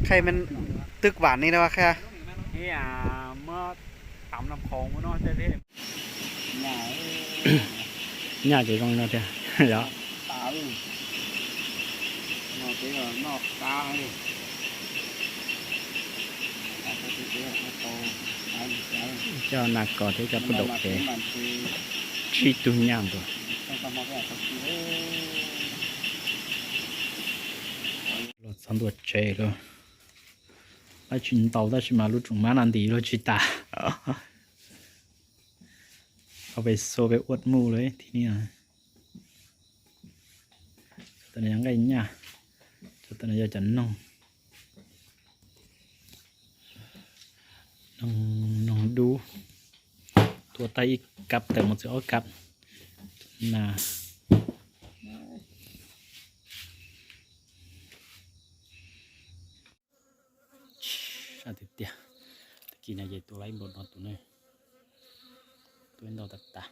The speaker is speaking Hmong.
Khay twb vam ni no khay. Nyaj ces zoo li no tiag yog. Cov nas kos thiab cov paj daum ces tsib tug nyaj ntua. Los txog ntua tsev lawm. Pab tsis ntau tab sis mas lub tsoom mab no ntim los tsis tas. Ho pes xo pes uas mus lawm thiab. Cov no yog nqaij nyaj, cov no yog cov noog, noog dub. Tua tag ib kab tawm mus txog ob kab na. Sab tiag tiag, tag kis no ces tua lawm ib npaum no tus ne, tua ib ntau tas tas.